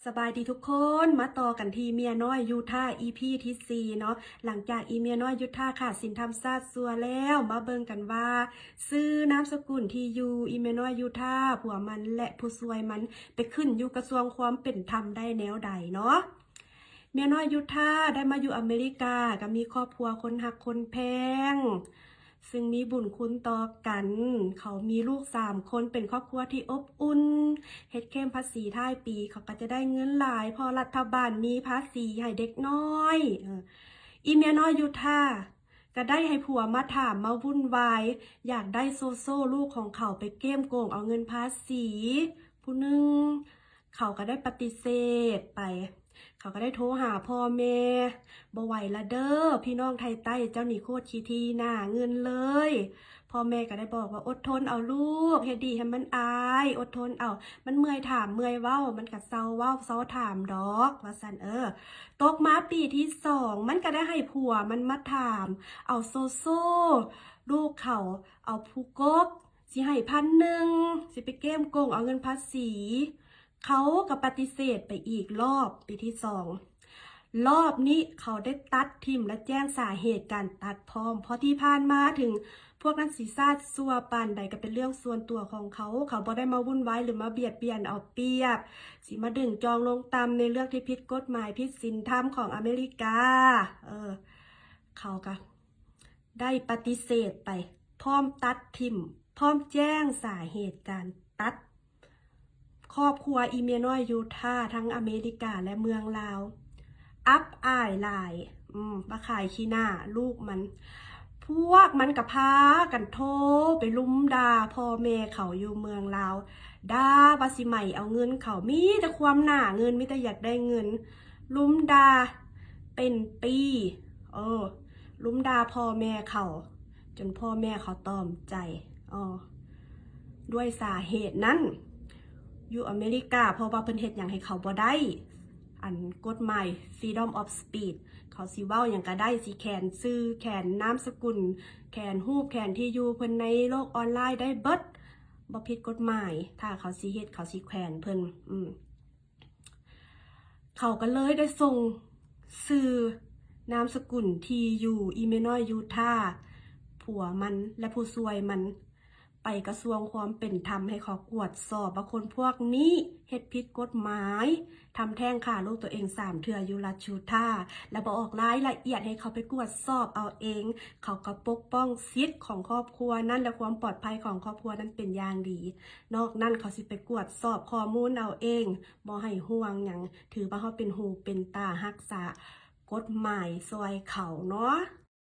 ສະບາຍດີທຸກຄົນ ມາຕໍ່ກັນທີ່ເມຍນ້ອຍຢູທາ ອີພີທີສີ່ເນາະ. ຫຼັງຈາກອີເມຍນ້ອຍຢູທາຂາດສິນທຳຊາດຊົ່ວແລ້ວ ມາເບິ່ງກັນວ່າ ຊື່ນາມສະກຸນທີ່ຢູ່ ອີເມຍນ້ອຍຢູທາ ຜົວມັນ ແລະ ຜູ້ຊ່ວຍມັນ ໄປຂຶ້ນຢູ່ກະຊວງຄວາມເປັນທຳໄດ້ແນວໃດເນາະ. ເມຍນ້ອຍຢູທາໄດ້ມາຢູ່ອາເມລິກາ ກໍມີຄອບຄົວຄົນຮັກຄົນແພງ ຊຶ່ງມີບຸນຄຸນຕໍ່ກັນ. ເຂົາມີລູກສາມຄົນ ເປັນຄອບຄົວທີ່ອົບອຸ່ນ ເຮັດເຄມພາສີທ້າຍປີ ເຂົາກໍຈະໄດ້ເງິນຫຼາຍ ເພາະລັດຖະບານມີພາສີໃຫ້ເດັກນ້ອຍ. ເອີ ອີເມຍນ້ອຍຢູທາກໍໄດ້ໃຫ້ຜົວມາຖາມ ມາວຸ່ນວາຍ ຢາກໄດ້ໂຊໂຊລູກຂອງເຂົາໄປເກມໂກງເອົາເງິນພາສີ. ຜູ້ໜຶ່ງ ເຂົາກໍໄດ້ປະຕິເສດໄປ. ເຂົາກໍໄດ້ໂທຫາພໍ່ແມ່ ບໍ່ໄຫວລະເດີ ພີ່ນ້ອງໄທໃຕ້ເຈົ້ານີ້ໂຄດຂີ້ຖີ່ໜ້າເງິນເລີຍ. ພໍ່ແມ່ກໍໄດ້ບອກວ່າ ອົດທົນເອົາລູກ ເຮັດດີໃຫ້ມັນອາຍ ອົດທົນເອົາ ມັນເມື່ອຍຖາມເມື່ອຍເວົ້າ ມັນກໍເຊົາເວົ້າເຊົາຖາມດອກ ວ່າຊັ້ນ. ເອີ ຕົກມາປີທີສອງ ມັນກໍໄດ້ໃຫ້ຜົວມັນມາຖາມ ເອົາໂຊໂຊລູກເຂົາ ເອົາຜູ້ກົກ ຊິໃຫ້ພັນໜຶ່ງ ຊິໄປເກມໂກງເອົາເງິນພາສີ. ເຂົາກໍປະຕິເສດໄປອີກລອບ ປີທີສອງ ລອບນີ້ເຂົາໄດ້ຕັດຖິ້ມ ແລະ ແຈ້ງສາເຫດການຕັດພ້ອມ ເພາະທີ່ຜ່ານມາເຖິງພວກນັ້ນຊິຊາດຊົ່ວປານໃດກໍເປັນເລື່ອງສ່ວນຕົວຂອງເຂົາ ເຂົາບໍ່ໄດ້ມາວຸ່ນວາຍ ຫຼື ມາບຽດບຽນເອົາປຽບ ຊິມາດຶງຈອງລົງຕ່ຳໃນເລື່ອງທີ່ຜິດກົດໝາຍ ຜິດສິນທຳຂອງອາເມລິກາ. ເອີ ເຂົາກໍ ໄດ້ປະຕິເສດໄປ ພ້ອມຕັດຖິ້ມ ພ້ອມແຈ້ງສາເຫດການຕັດຄອບຄົວອີເມຍນ້ອຍຢູທາ ທັງອາເມລິກາ ແລະ ເມືອງລາວ ອັບອາຍຫຼາຍ ອືມ ມາຂາຍຂີ້ໜ້າລູກມັນ. ພວກມັນກໍພາກັນໂທໄປລຸມດ່າພໍ່ແມ່ເຂົາຢູ່ເມືອງລາວ ດ່າວ່າຊິໄໝເອົາເງິນເຂົາ ມີແຕ່ຄວາມໜ້າເງິນ ມີແຕ່ຢາກໄດ້ເງິນ ລຸມດ່າເປັນປີ. ເອີ ລຸມດ່າພໍ່ແມ່ເຂົາ ຈົນພໍ່ແມ່ເຂົາຕອມໃຈ ອໍ ດ້ວຍສາເຫດນັ້ນ ຢູ່ອາເມລິກາ ເພາະວ່າເພິ່ນເຮັດຫຍັງໃຫ້ເຂົາບໍ່ໄດ້ ອັນກົດໝາຍ Freedom of Speech ເຂົາຊິເວົ້າຫຍັງກໍໄດ້ ຊິແຂນຊື່ ແຂນນາມສະກຸນ ແຂນຮູບ ແຂນທີ່ຢູ່ເພິ່ນໃນໂລກອອນລາຍໄດ້ເບິດ ບໍ່ຜິດກົດໝາຍ. ຖ້າເຂົາຊິເຮັດ ເຂົາຊິແຂວນເພິ່ນ ອືມ ເຂົາກໍເລີຍໄດ້ສົ່ງຊື່ ນາມສະກຸນ ທີ່ຢູ່ ອີເມຍນ້ອຍຢູທາ ຜົວມັນ ແລະ ຜູ້ຊ່ວຍມັນ ໄປກະຊວງຄວາມເປັນທຳ ໃຫ້ເຂົາກວດສອບວ່າຄົນພວກນີ້ເຮັດຜິດກົດໝາຍ ທຳແທ້ງຂ້າລູກຕົວເອງສາມເທື່ອຢູ່ລັດຢູທາ ແລະ ບໍ່ອອກລາຍລະອຽດໃຫ້ເຂົາໄປກວດສອບເອົາເອງ. ເຂົາກໍປົກປ້ອງສິດຂອງຄອບຄົວນັ້ນ ແລະ ຄວາມປອດໄພຂອງຄອບຄົວນັ້ນເປັນຢ່າງດີ. ນອກນັ້ນເຂົາຊິໄປກວດສອບຂໍ້ມູນເອົາເອງ ບໍ່ໃຫ້ຫ່ວງຫຍັງ ຖືວ່າເຮົາເປັນຫູເປັນຕາຮັກສາກົດໝາຍຊ່ອຍເຂົາເນາະ.